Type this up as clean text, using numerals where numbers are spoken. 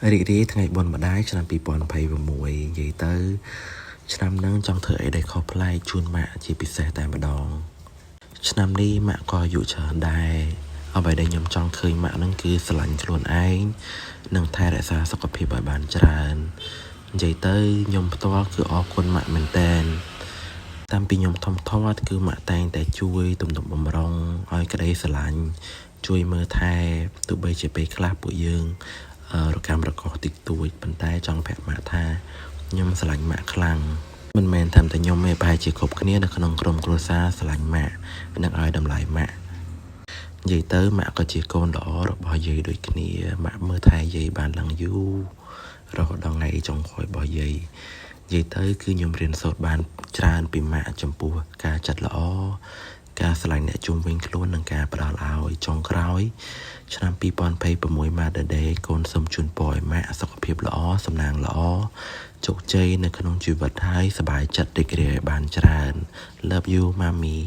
រីករាយថ្ងៃបុណ្យម្ដាយឆ្នាំ2026និយាយទៅ ឆ្នាំហ្នឹងចង់ធ្វើអីដែលខុសប្លែកជូនម៉ាក់ជាពិសេសតែម្ដង ឆ្នាំនេះម៉ាក់ក៏អាយុច្រើនដែរអ្វីដែលខ្ញុំចង់ឃើញម៉ាក់ហ្នឹងគឺស្រឡាញ់ខ្លួនឯងនិងថែរក្សាសុខភាពឲ្យបានច្រើននិយាយទៅខ្ញុំផ្ទាល់គឺអរគុណម៉ាក់មែនទែនតាំងពីខ្ញុំធំធាត់គឺម៉ាក់តែងតែជួយទំនុកបំរុងឲ្យក្តីស្រឡាញ់ជួយមើលថែទោះបីជាពេលខ្លះពួកយើងរកាំរកុសតិចតួចប៉ុន្តែចង់ប្រាប់ម៉ាក់ថាខ្ញុំស្រឡាញ់ម៉ាក់ខ្លាំងមិនមែនតែខ្ញុំទេប្រហែលជាគ្រប់គ្នានៅក្នុងក្រុមគ្រួសារស្រឡាញ់ម៉ាក់និងឲ្យតម្លៃម៉ាក់និយាយទៅម៉ាក់ក៏ជាកូនល្អរបស់យាយដូចគ្នាម៉ាក់មើលថែយាយបានឡើងយូររហូតដល់ថ្ងៃចុងក្រោយរបស់យាយនិយាយទៅគឺខ្ញុំរៀនសូត្របានច្រើនពីម៉ាក់ចំពោះការចិត្តល្អការស្រឡាញ់អ្នកជុំវិញខ្លួននិងការផ្ដល់ឲ្យចុងក្រោយ ឆ្នាំ2026 Mother Day កូនសូមជូនពរឲ្យម៉ាក់សុខភាពល្អសំណាងល្អជោគជ័យនៅក្នុងជីវិតហើយសប្បាយចិត្តរីករាយឲ្យបានច្រើន Love you, Mommy.